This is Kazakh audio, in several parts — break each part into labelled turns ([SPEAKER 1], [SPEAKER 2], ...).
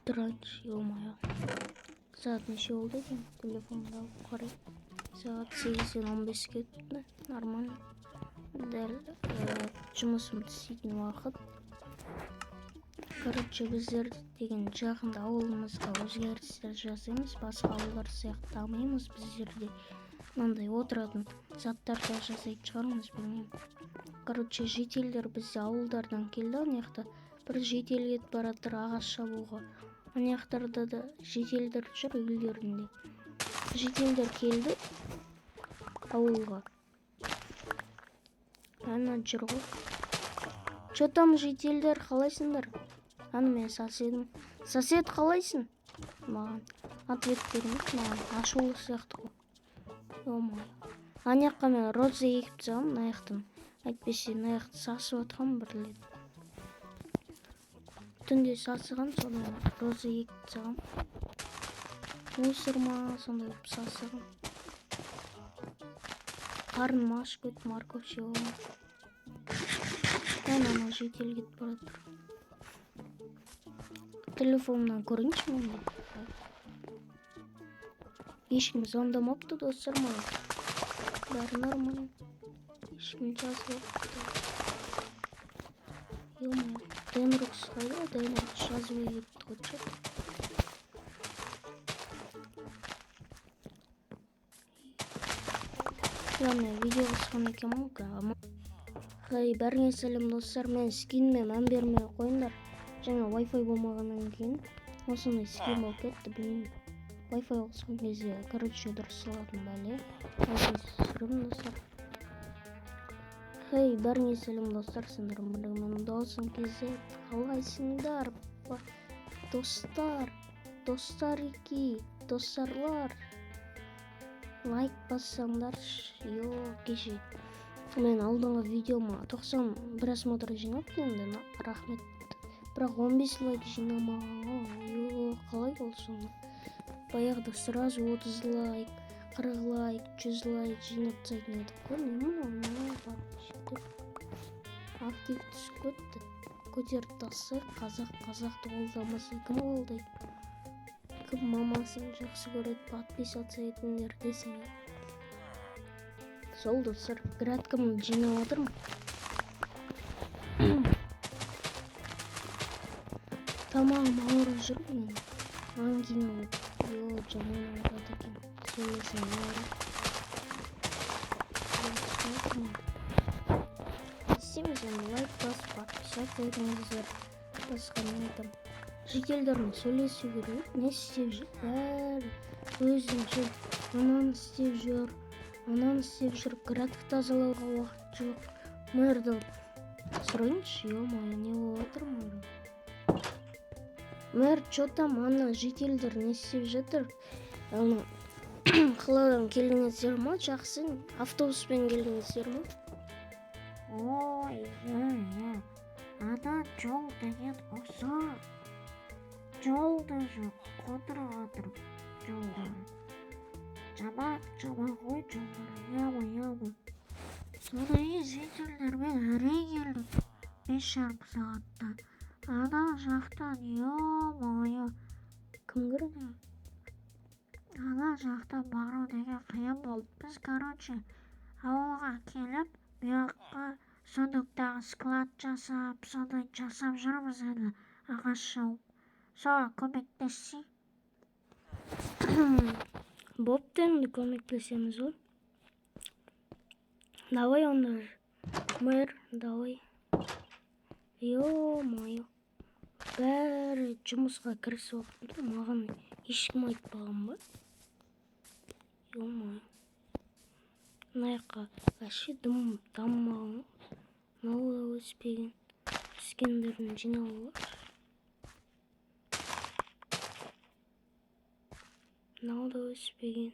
[SPEAKER 1] Тұрайыншы, ё-моё. Сағат неше болды екен? Телефонды алып қарайын. Сағат 8:15 кетті. Нормально. Дәл жұмысымды істейтін уақыт. Короче, біздер деген жақында ауылымызға өзгерістер жасаймыз. Басқа ауылдар сияқты дамимыз. Біздерде мынандай отыратын заттар да жасайтын шығармыз, білмеймін. Короче, жительдер бізде ауылдардан келді. Ана жақта бір житель кетіп бара жатыр ағаш шабуға. Ана жақтарда да жительдер жүр үйлерінде. Жительдер келді ауылға. Ана жүр ғой. Че там, жительдер, қалайсыңдар? Ана мен соседім. Сосед, қалайсың? Маған ответ бермейді, маған ашулы сияқты ғой. Ё-моё. Ана жаққа мен роза егіп тастағанмын мына жақтан. Әйтпесе мына жақты сасып жатқан бір рет. Түнде сасыған, содан роза егіп тастағанмын. Мусор ма, сондай болып сасыған. Қарным ашып кетті, морковь жеп аламын. Әне анау житель кетіп бара жатыр. Телефонымнан көрейінші мен. Ешкім звондамапты, достар, маған. Бәрі нормально. Ешкім жазбапты. Ё-моё. Денрокс қайда? Денрокс жазбай кетті ғой, че-то. Я мен видео қосқан екенмін ғой. Хей, бәріңе сәлем, достар. Мен скиніме мән бермей қойыңдар. Жаңа Wi-Fi болмағаннан кейін осындай скин болып кетті, білмеймін. Wi-Fi қосқан кезде, короче, дұрыс салатын бәле. Wi-Fi сүремін, достар. Хей, бәріңе сәлем, достар. Сендермен бірге мен, Досым KZ. Қалайсыңдар, достар, достарики, достарлар. Лайк бассаңдаршы. Йо, кеше мен алдыңғы видеома 90 просмотр жинапты енді, рахмет. Бірақ 15 лайк жинамаған ғой. Йо, қалай ол сонда? Баяғыда сразу 30 лайк, 40 лайк, 100 лайк жинап тастайтын едік қой. Не мынау, мынау подписчиктер актив түсіп кетті. Көтеріп тастайық. Қазақ қазақты қолдамаса, кім қолдайды? Кім мамасын жақсы көреді, подписаться етіңдер десең. Сол, достар, грядкамды жинап жатырмын. Тамағым ауырып жүр менің. Ангина болып. Йо, жаман ауырады екен. Сөйлесең ауырады. Не істейміз енді? Лайк басып, подписаться етіңіздер. Басқа не айтамын? Жительдермен сөйлесу керек. Не істеп жүр? Бәрі өзінше ананы істеп жүр, ананы істеп жүр. Грядка тазалауға уақыт жоқ. Мэрді сұрайыншы, ё-моё, не болып жатыр мэр? Мэр, че там, ана жительдер не істеп жатыр? Ана қаладан келдіңіздер ма? Жақсы, автобуспен келдіңіздер ма?
[SPEAKER 2] Ой, иә, иә. Ана жол деген ұзақ. Жол да жоқ, қотыр қотыр жолдары. Жаман, жаман ғой жолдары, яма, яма. Содан кейін жительдермен әрең келдік 5,5 сағатта. Ана жақтан, ё-моё,
[SPEAKER 1] Кім керек?
[SPEAKER 2] ана жақтан бару деген қиын болды. Біз, короче, ауылға келіп, бұяққа сундуктағы склад жасап, сондай жасап жүрміз енді, ағаш шауып. Соған көмектессей.
[SPEAKER 1] Бопты, енді көмектесеміз ғой. Давай онда, мэр, давай. Ё-моё. Бәрі жұмысқа кірісіп алыпты, маған ешкім айтпаған ба? Ё-моё. Мына жаққа вообще дым дамымаған ғой. Мынау да өспеген. Өскендерін жинап алайықшы. Мынау да өспеген.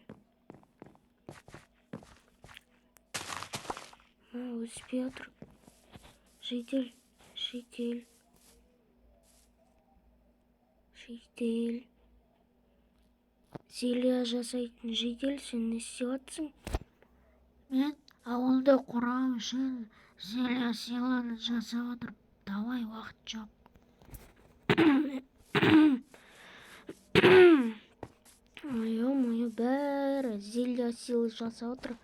[SPEAKER 1] Мына өспей жатыр. Житель, житель. Житель. Зелья жасайтын житель, сен не істеп жатсың?
[SPEAKER 2] Мен Ауылды қорғау үшін зелье силаны жасап отырып. Давай, уақыт жоқ.
[SPEAKER 1] Ё-моё, бәрі зелье силы жасап отыр.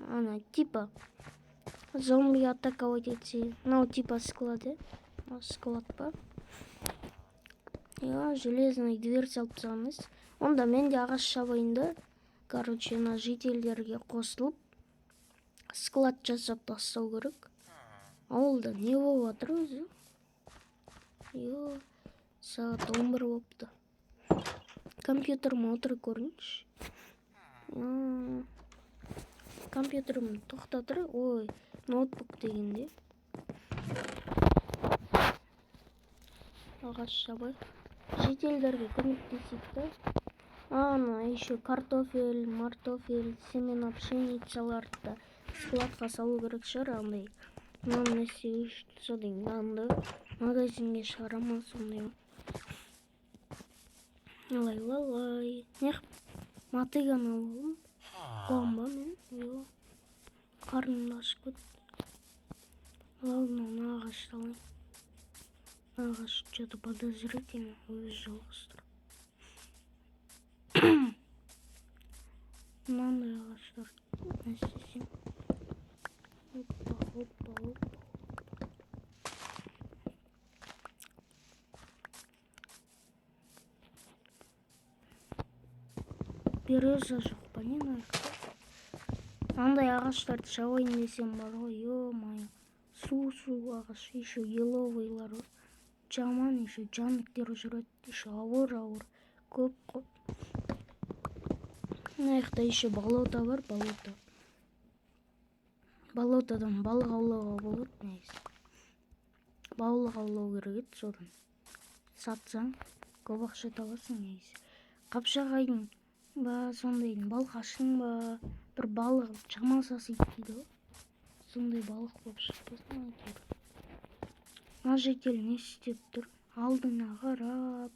[SPEAKER 1] Ана, типа, зомби атаковать етсе. Мынау типа склад, е? Мынау склад па? Иә, железный дверь салып тастағанбыз. Онда мен де ағаш шабайын да. Короче, ана жительдерге қосылып, склад жасап тастау керек. Ауылда не болып жатыр өзі? Йо, сағат 11 болыпты. Компьютерім отырып көрейінші. Компьютерім тоқта тұр. Ой, ноутбук дегенде. Ағаш шабайық. Жительдерге көмектесейік та. Ана, еще картофель, мартофель, семена пшеницаларды да складқа салу керек шығар андай. Мынаны нәрсе содан анда магазинге шығара ма сондай ма? Лай, лай, лай. Неғып мотыганы алып алдым? Қуам ба мен? Йо. Қарным да ашып кетті. Ладно, мына ағашты алайын. Мына ағаш что-то подозрительно, өзі жалғыз тұр. Мынандай ағаштар не істесем? Опа, опа, опа. Береза жоқ па, не мына жақта? Андай ағаштарды шабайын десем бар ғой, ё-моё. Су-су ағаш, еще еловыйлар бар. Жаман еще жәндіктер жүреді, еще ауыр-ауыр, көп қой. Мына жақта еще болото бар, болото. Болотодан балық аулауға болады негізі. Балық аулау керек еді содан. Сатсаң, көп ақша табасың негізі. Қапшағайдың ба, сондайдың, балқаштың ба, бір балық жаман сасиды дейді ғой. Сондай балық болып шықпасын әйтеуір. Мына житель не істеп тұр? Алдына қарап.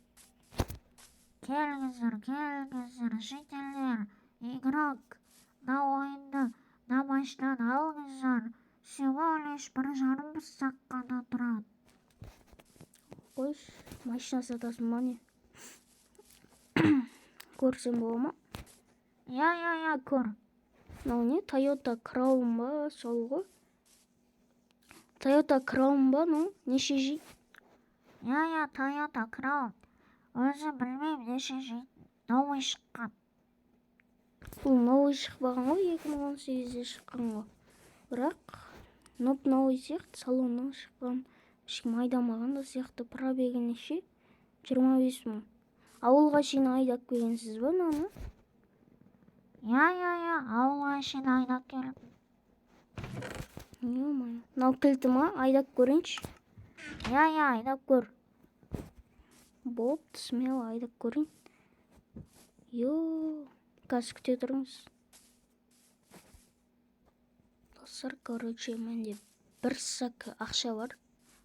[SPEAKER 2] Келіңіздер, келіңіздер, жительдер, игрок, мына ойынды мына машинаны алыңыздар. Всего лишь 1,5 стак қана тұрады.
[SPEAKER 1] Қойшы, машина сатасың ба не? Көрсем бола ма?
[SPEAKER 2] Иә, иә, иә, көр.
[SPEAKER 1] Мынау не? Toyota Crown ба? Сол ғой. Toyota Crown ба, мынау? Неше жейді?
[SPEAKER 2] Иә, иә, Toyota Crown. Өзі білмеймін неше жейді. Новый шыққан.
[SPEAKER 1] Бұл новый шықпаған ғой, 2018-де шыққан ғой. Бірақ новый сияқты, салоннан шыққан. Ешкім айдамаған да сияқты. Пробегі неше? 25 мың. Ауылға шейін айдап келгенсіз ба мынаны?
[SPEAKER 2] Иә, иә, иә, ауылға шейін айдап келдім.
[SPEAKER 1] Ё-моё. Мынау кілті ма? Айдап көрейінші.
[SPEAKER 2] Иә, иә, айдап көр.
[SPEAKER 1] Бопты, смело айдап көрейін. Йо, қазір күте тұрыңыз. Достар, короче, менде бір стак ақша бар.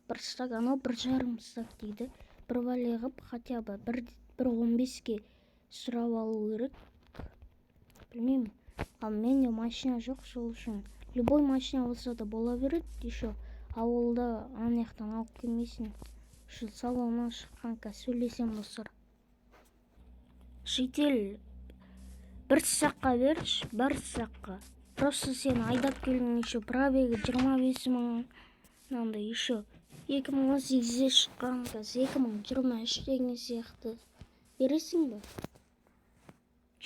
[SPEAKER 1] Бір стак, анау 1,5 стак дейді. Бір бәле қылып, хотя бы бір он беске сұрап алу керек. Білмеймін. Ал менде машина жоқ, сол үшін любой машина болса да бола береді. Еще ауылда ана жақтан алып келмейсің. Шу салоннан шыққан қазір сөйлесем, достар. Житель, бір саққа берші, бір саққа. Просто сен айдап келдің, еще пробегі 25 мың. Мынандай еще 2018-де шыққан, қазір 2023 деген сияқты. Бересің бе?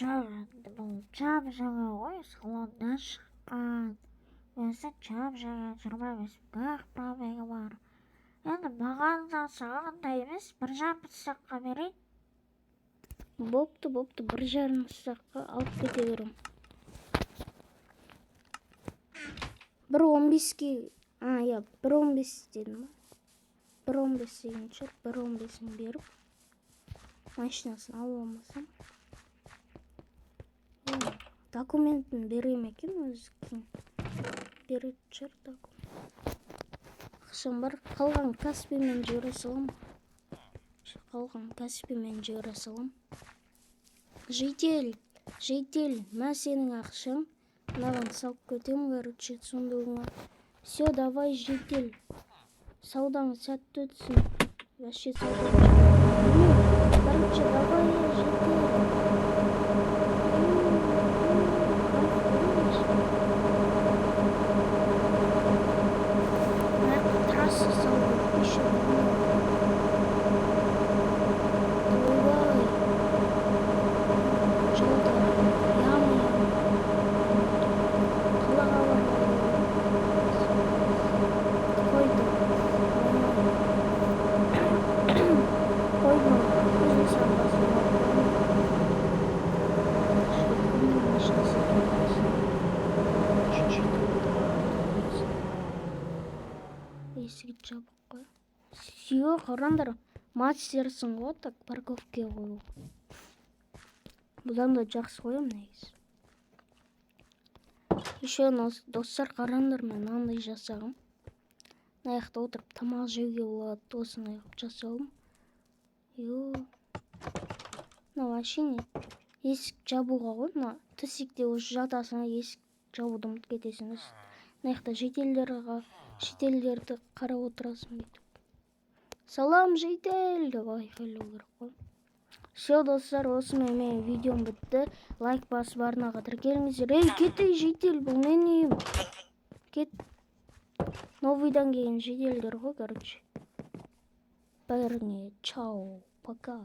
[SPEAKER 2] Жоқ, енді бұл жап-жаңа ғой, салоннан шыққан. Өзі жап-жаңа 25 мың пробегі бар. Енді маған да саған да емес, 1,5 саққа берейін.
[SPEAKER 1] Бопты, бопты, 1,5 саққа алып кете беремін. Бір он беске, а, иә, бір он бес дедім ба? Бір он бес деген шығар, бір он бесін беріп, машинасын алып алмасам. О, документін бере ме екен өзі кейін? Беретін шығар документ. Ақшам бар, қалған Каспиймен жібере салам. Қалған Каспиймен жібере салам. Житель, житель, мә сенің ақшаң. Мынаған салып кетемін, короче, сундугыңа. Все, давай, житель. Саудаң сәтті өтсін. Вообще сауда. Короче, давай, житель. Кайф қой. Мына жаққа трасса салу керек еще. Ойбай, жолдар, яма, яма. Қалаға баруға қойды. Қойдың кузницаның қасына барып қоямын. Кімнің машинасы екен? Үшінші этажда. Есігі жабық қой. Все, қараңдар, мастерсің ғой. Так, парковкаға қою. Бұдан да жақсы қоямын негізі. Еще, достар, қараңдар, мен мынандай жасағым. Мына жақта отырып тамақ жеуге болады. Осындай қылып жасауым. Ё, мына вообще не, есік жабуға ғой. Мына төсекте уже жатасың, есік жабуды ұмытып кетесің. Мына жақта жительдерді қарап отырасың бүйтіп. «Салам, житель!» деп айқайлау керек қой. Все, достар, осымен менің видеом бітті. Лайк басып, арнаға тіркеліңіздер. Ей, кет, ей, житель, бұл менің үйім, кет. Новыйдан келген жительдер ғой. Короче, бәріңе чао, пока.